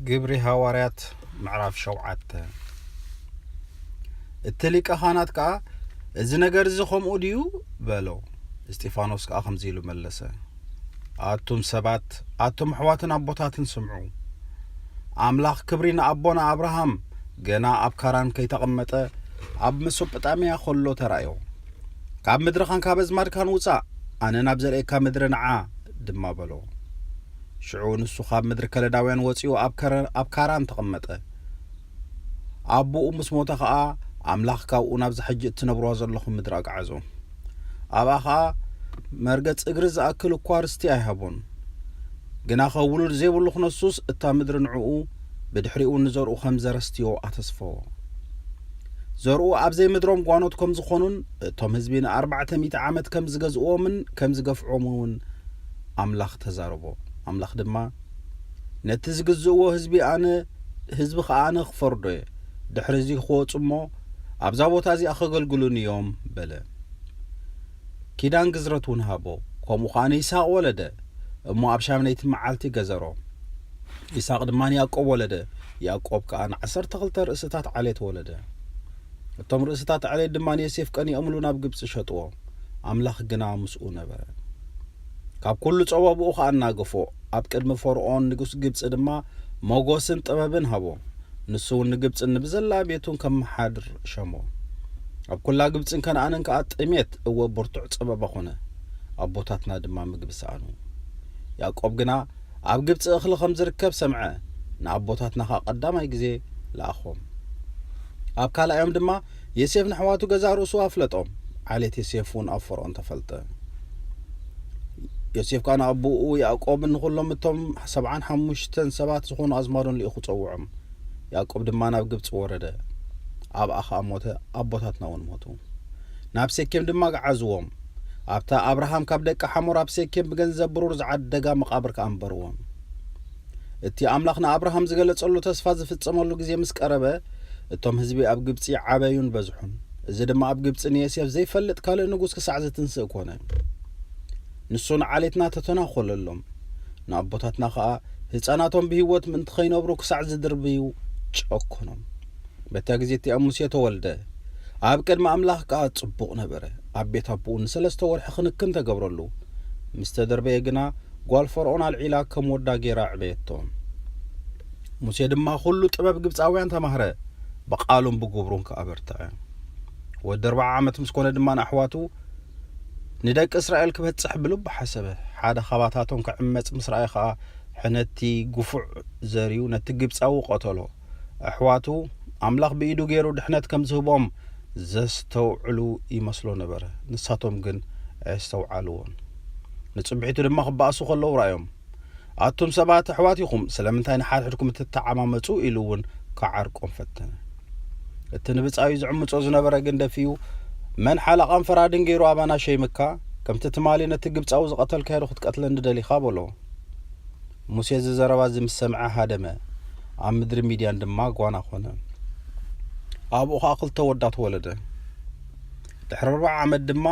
ግብሪ ሃዋርያት ምዕራፍ ሸውዓተ። እቲ ሊቀ ካህናት ከኣ፣ "እዚ ነገር እዚ ኸምኡ ድዩ?" በሎ። እስጢፋኖስ ከኣ ከምዚ ኢሉ መለሰ፣ "ኣቱም ሰባት፣ ኣቱም ኣሕዋትን ኣቦታትን ስምዑ። ኣምላኽ ክብሪ ንኣቦና ኣብርሃም ገና ኣብ ካራን ከይተቐመጠ ኣብ መሶጶጣምያ ኸሎ ተራእዮ። 'ካብ ምድርኻን ካብ ኣዝማድካን ውጻእ፣ ኣነ ናብ ዘርእየካ ምድሪ ንዓ' ድማ በሎ። ሽዑ ንሱ ኻብ ምድሪ ከለዳውያን ወጺኡ ኣብ ከረ-፣ ኣብ ካራን ተቐመጠ። ኣቦኡ ምስ ሞተ ኸኣ፣ ኣምላኽ ካብኡ ናብዛ ሕጂ እትነብርዋ ዘለኹም ምድሪ ኣግዓዞ። ኣብኣ ኸኣ መርገጽ እግሪ ዝኣክል እኳ ርስቲ ኣይሃቦን። ግናኸ ውሉድ ዘይብሉ ክነሱስ፣ እታ ምድሪ ንዕኡ፣ ብድሕሪኡ ንዘርኡ ከም ዘረስትዮ ኣተስፈዎ። ዘርኡ ኣብ ዘይምድሮም ጓኖት ከም ዝኾኑን፣ እቶም ህዝቢ ንኣርባዕተ ሚእቲ ዓመት ከም ዝገዝእዎምን ከም ዝገፍዖምን እውን ኣምላኽ ተዛረቦ። ኣምላኽ ድማ፣ ነቲ ዝግዝእዎ ህዝቢ ኣነ፣ ህዝቢ ኸኣ ኣነ ክፈርዶ እየ። ድሕሪ እዚ ክወጹ እሞ፣ ኣብዛ ቦታ እዚኣ ከገልግሉኒ እዮም በለ። ኪዳን ግዝረት እውን ሃቦ። ከምኡ ኸኣ ንይስሃቅ ወለደ። እሞ ኣብ ሻምነይቲ መዓልቲ ገዘሮ። ይስሃቅ ድማ ንያዕቆብ ወለደ። ያዕቆብ ከኣ ንዓሰርተ ክልተ ርእስታት ዓሌት ወለደ። እቶም ርእስታት ዓሌት ድማ ንዮሴፍ ቀኒኦምሉ ናብ ግብጺ ሸጥዎ። ኣምላኽ ግና ምስኡ ነበረ። ካብ ኩሉ ጸዋብኡ ኸኣ ኣናገፎ። ኣብ ቅድሚ ፈርኦን ንጉስ ግብጺ ድማ ሞጎስን ጥበብን ሃቦ። ንሱ እውን ንግብጽን ንብዘላ ቤቱን ከም መሓድር ሸሞ። ኣብ ኩላ ግብጽን ከነኣንን ከኣ ጥሜት፣ እወ፣ ብርቱዕ ጸበባ ኾነ። ኣቦታትና ድማ ምግቢ ሰኣኑ። ያዕቆብ ግና ኣብ ግብጺ እኽሊ ከም ዝርከብ ሰምዐ። ንኣቦታትና ኸኣ ቀዳማይ ግዜ ለኣኾም። ኣብ ካልኣዮም ድማ ዮሴፍ ንኣሕዋቱ ገዛእ ርእሱ ኣፍለጦም። ዓሌት ዮሴፍ እውን ኣብ ፈርኦን ተፈልጠ። ዮሴፍ ከኣ ንኣቦኡ ያዕቆብን ንኹሎም እቶም ሰብዓን ሓሙሽተን ሰባት ዝኾኑ ኣዝማዶን ልኢኹ ጸውዖም። ያዕቆብ ድማ ናብ ግብጺ ወረደ። ኣብኣ ኸኣ ሞተ፣ ኣቦታትና እውን ሞቱ። ናብ ሴኬም ድማ ገዓዝዎም። ኣብታ ኣብርሃም ካብ ደቂ ሓሞር ኣብ ሴኬም ብገንዘብ ብሩር ዝዓደጋ መቓብር ከኣ ኣንበርዎም። እቲ ኣምላኽ ንኣብርሃም ዝገለጸሉ ተስፋ ዝፍጸመሉ ግዜ ምስ ቀረበ፣ እቶም ህዝቢ ኣብ ግብጺ ዓበዩን በዝሑን። እዚ ድማ ኣብ ግብጺ ንዮሴፍ ዘይፈልጥ ካልእ ንጉስ ክሳዕ ዝትንስእ ኮነ። ንሱ ንዓሌትና ተተናኾለሎም፣ ንኣቦታትና ኸኣ ህጻናቶም ብህይወት ምእንቲ ኸይነብሩ ክሳዕ ዝድርብዩ ጨኮኖም። በታ ግዜ እቲኣ ሙሴ ተወልደ። ኣብ ቅድሚ ኣምላኽ ከኣ ጽቡቕ ነበረ። ኣብ ቤት ኣቦኡ ንሰለስተ ወርሒ ክንክን ተገብረሉ። ምስ ተደርበየ ግና፣ ጓል ፈርኦን ኣልዒላ ከም ወዳ ገይራ ኣዕበየቶ። ሙሴ ድማ ኹሉ ጥበብ ግብጻውያን ተማህረ፣ ብቓሉን ብግብሩን ከኣ በርትዐ። ወዲ ኣርብዓ ዓመት ምስ ኮነ ድማ ንኣሕዋቱ፣ ንደቂ እስራኤል ክበጽሕ ብልቡ ሓሰበ። ሓደ ኻባታቶም ክዕመጽ ምስ ረኣየ ኸኣ፣ ሕነቲ ግፉዕ ዘርዩ ነቲ ግብጻዊ ቀተሎ። ኣሕዋቱ፣ ኣምላኽ ብኢዱ ገይሩ ድሕነት ከም ዝህቦም ዘስተውዕሉ ይመስሎ ነበረ። ንሳቶም ግን ኣየስተውዓልዎን። ንጽብሒቱ ድማ ክበኣሱ ከለዉ ረኣዮም። "ኣቱም ሰባት ኣሕዋት ኢኹም፣ ስለምንታይ ንሓድሕድኩም ትተዓማመጹ?" ኢሉ እውን ክዓርቆም ፈተነ። እቲ ንብጻዩ ዝዕምጾ ዝነበረ ግን ደፊኡ፣ "መን ሓለቓን ፈራድን ገይሩ ኣባና ሸይምካ? ከምቲ ትማሊ ነቲ ግብጻዊ ዝቐተልካዮ ዶ ክትቀትለኒ ደሊኻ?" በሎ። ሙሴ እዚ ዘረባ እዚ ምስ ሰምዐ ሃደመ፣ ኣብ ምድሪ ሚድያን ድማ ጓና ኾነ። ኣብኡ ኸኣ ክልተ ወዳት ወለደ። ድሕሪ ኣርብዓ ዓመት ድማ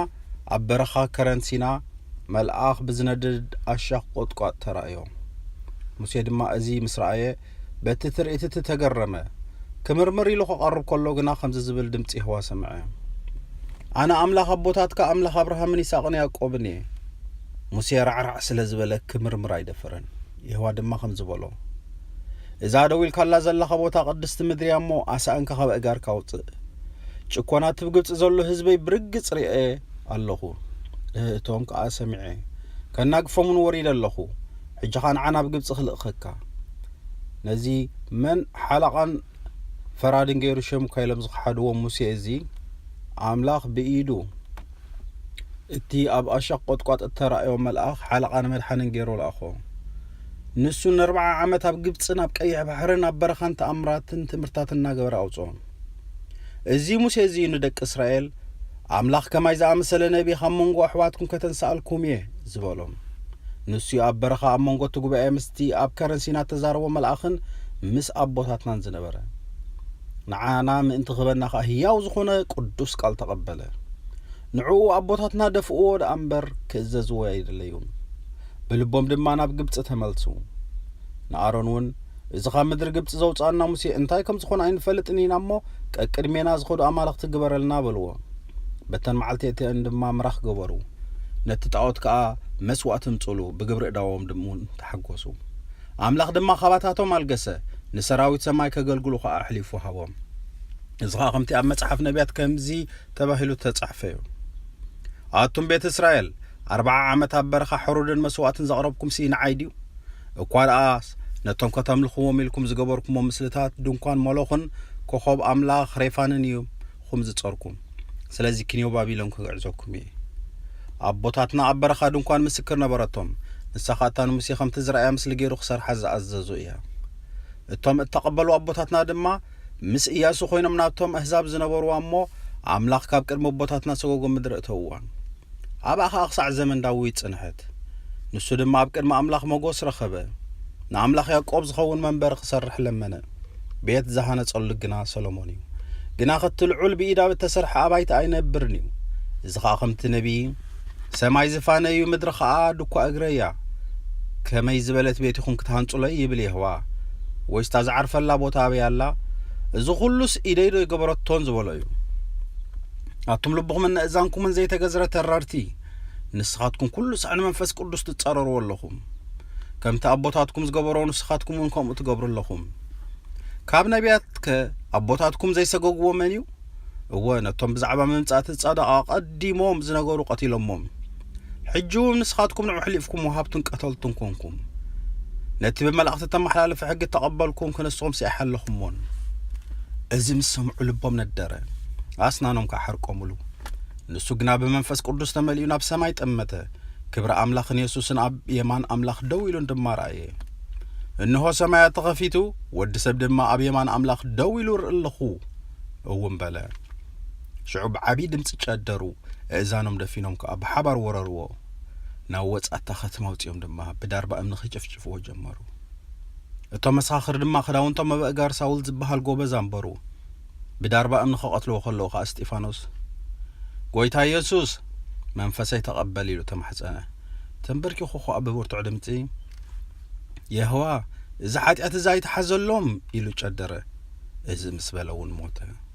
ኣብ በረኻ ከረን ሲና መልኣኽ ብዝነድድ ኣሻኽ ቁጥቋጥ ተራእዮ። ሙሴ ድማ እዚ ምስ ረኣየ በቲ ትርኢት እቲ ተገረመ። ክምርምር ኢሉ ክቐርብ ከሎ ግና ከምዚ ዝብል ድምጺ የሆዋ ሰምዐ። ኣነ ኣምላኽ ኣቦታትካ፣ ኣምላኽ ኣብርሃምን ይስሐቅን ያዕቆብን እየ። ሙሴ ራዕራዕ ስለ ዝበለ ክምርምር ኣይደፈረን። የሆዋ ድማ ከምዚ በሎ፣ እዛ ደው ኢልካላ ዘለኻ ቦታ ቅድስቲ ምድሪ እያ እሞ፣ ኣሳእንካ ካብ ኣእጋርካ ኣውጽእ። ጭኮና እቲ ብግብጺ ዘሎ ህዝበይ ብርግጽ ርእየ ኣለኹ፣ እህእቶም ከኣ ሰሚዐ። ከናግፎም እውን ወሪደ ኣለኹ። ሕጂ ኸኣ ንዓ ናብ ግብጺ ክልእኸካ። ነዚ መን ሓለቓን ፈራድን ገይሩ ሸምካ ኢሎም ዝኸሓድዎ ሙሴ እዚ፣ ኣምላኽ ብኢዱ እቲ ኣብ ኣሻቕ ቈጥቋጥ እተራእዮ መልኣኽ ሓለቓን መድሓንን ገይሩ ለኣኾ። ንሱ ንኣርብዓ ዓመት ኣብ ግብጽን ኣብ ቀይሕ ባሕርን ኣብ በረኻን ተኣምራትን ትእምርታትን እናገበረ ኣውጽኦም። እዚ ሙሴ እዚ እዩ ንደቂ እስራኤል፣ ኣምላኽ ከማይ ዝኣመሰለ ነብዪ ካብ መንጎ ኣሕዋትኩም ከተንስኣልኩም እየ ዝበሎም። ንሱ እዩ ኣብ በረኻ ኣብ መንጎ እቲ ጉባኤ ምስቲ ኣብ ከረን ሲና እተዛረቦ መልኣኽን ምስ ኣቦታትናን ዝነበረ። ንዓና ምእንቲ ክህበና ኸኣ ህያው ዝኾነ ቅዱስ ቃል ተቐበለ። ንዕኡ ኣቦታትና ደፍእዎ ደኣ እምበር ክእዘዝዎ ኣይደለዩን። ብልቦም ድማ ናብ ግብጺ ተመልሱ። ንኣሮን እውን እዚ ካብ ምድሪ ግብጺ ዘውጽኣና ሙሴ እንታይ ከም ዝኾነ ኣይንፈልጥን ኢና እሞ፣ ቀቅድሜና ዝኸዱ ኣማልኽቲ ግበረልና በልዎ። በተን መዓልቲ እቲአን ድማ ምራኽ ገበሩ። ነቲ ጣዖት ከኣ መስዋእቲ ምጽሉ፣ ብግብሪ እዳዎም ድም እውን ተሓጎሱ። ኣምላኽ ድማ ካባታቶም ኣልገሰ፣ ንሰራዊት ሰማይ ከገልግሉ ከኣ ኣሕሊፉ ሃቦም። እዚ ኸኣ ከምቲ ኣብ መጽሓፍ ነቢያት ከምዚ ተባሂሉ ተጻሕፈ እዩ። ኣቱም ቤት እስራኤል፣ ኣርብዓ ዓመት ኣብ በረኻ ሕሩድን መስዋእትን ዘቕረብኩምሲ ንዓይ ድዩ? እኳ ደኣስ ነቶም ከተምልኽዎም ኢልኩም ዝገበርኩሞ ምስልታት ድንኳን ሞሎኽን ኮኸብ ኣምላኽ ሬፋንን ኢኹም ዝጸርኩም። ስለዚ ኪንዮ ባቢሎን ክግዕዘኩም እየ። ኣቦታትና ኣብ በረኻ ድንኳን ምስክር ነበረቶም። ንሳ ኸኣ እታ ንሙሴ ከምቲ ዝረኣያ ምስሊ ገይሩ ክሰርሓ ዝኣዘዞ እያ። እቶም እተቐበሉ ኣቦታትና ድማ ምስ ኢያሱ ኮይኖም ናብቶም ኣህዛብ ዝነበርዋ እሞ ኣምላኽ ካብ ቅድሚ ኣቦታትና ሰጎጎ ምድሪ እተውዋ። ኣብኣ ኸኣ ክሳዕ ዘመን ዳዊት ጽንሐት። ንሱ ድማ ኣብ ቅድሚ ኣምላኽ መጎስ ረኸበ። ንኣምላኽ ያዕቆብ ዝኸውን መንበሪ ክሰርሕ ለመነ። ቤት ዝሃነጸሉ ግና ሰሎሞን እዩ። ግና ኸቲ ልዑል ብኢድ ኣብ እተሰርሐ ኣባይቲ ኣይነብርን እዩ። እዚ ኸኣ ከምቲ ነቢይ፣ "ሰማይ ዝፋነይ እዩ፣ ምድሪ ኸኣ ድኳ እግረይ እያ። ከመይ ዝበለት ቤት ኢኹም ክትሃንጹለይ?" ይብል የሆዋ። ወይስ እታ ዝዓርፈላ ቦታ ኣበይ ኣላ? እዚ ኹሉስ ኢደይ ዶ ኣይገበረቶን ዝበሎ እዩ። ኣቱም ልብኹምን ነእዛንኩምን ዘይተገዝረ ተረርቲ፣ ንስኻትኩም ኩሉ ሳዕ ንመንፈስ ቅዱስ ትጻረርዎ ኣለኹም። ከምቲ ኣቦታትኩም ዝገበሮ ንስኻትኩም እውን ከምኡ ትገብሩ ኣለኹም። ካብ ነቢያትከ ኣቦታትኩም ዘይሰገግዎ መን እዩ? እወ፣ ነቶም ብዛዕባ ምምጻእ እቲ ጻድቕ ኣቐዲሞም ዝነገሩ ቀቲሎሞም። ሕጂ እውን ንስኻትኩም ንዑ ኣሕሊፍኩም ወሃብትን ቀተልትን ኮንኩም። ነቲ ብመላእኽቲ እተመሓላለፈ ሕጊ እተቐበልኩም ክንስኹምሲ ኣይሓለኹሞን። እዚ ምስ ሰምዑ ልቦም ነደረ፣ ኣስናኖም ከኣ ሓርቆምሉ። ንሱ ግና ብመንፈስ ቅዱስ ተመሊኡ ናብ ሰማይ ጠመተ። ክብሪ ኣምላኽን የሱስን ኣብ የማን ኣምላኽ ደው ኢሉ ድማ ረኣየ። እንሆ ሰማያት ተኸፊቱ፣ ወዲ ሰብ ድማ ኣብ የማን ኣምላኽ ደው ኢሉ እርኢ ኣለኹ እውን በለ። ሽዑ ብዓብዪ ድምጺ ጨደሩ፣ ኣእዛኖም ደፊኖም ከኣ ብሓባር ወረርዎ። ናብ ወጻእታ ከተማ ኣውጺኦም ድማ ብዳርባ እምኒ ክጭፍጭፍዎ ጀመሩ። እቶም መሳኽር ድማ ክዳውንቶም ኣብ ኣእጋር ሳውል ዝበሃል ጎበዝ ኣንበሩ። ብዳርባ እምኒ ክቐትልዎ ከለዉ ኸኣ እስጢፋኖስ፣ "ጐይታ የሱስ፣ መንፈሰይ ተቐበል" ኢሉ ተማሕጸነ። ተንበርኪኹ ኸኣ ብብርቱዕ ድምጺ፣ "የሆዋ፣ እዚ ሓጢኣት እዚ ኣይትሓዘሎም" ኢሉ ጨደረ። እዚ ምስ በለ እውን ሞተ።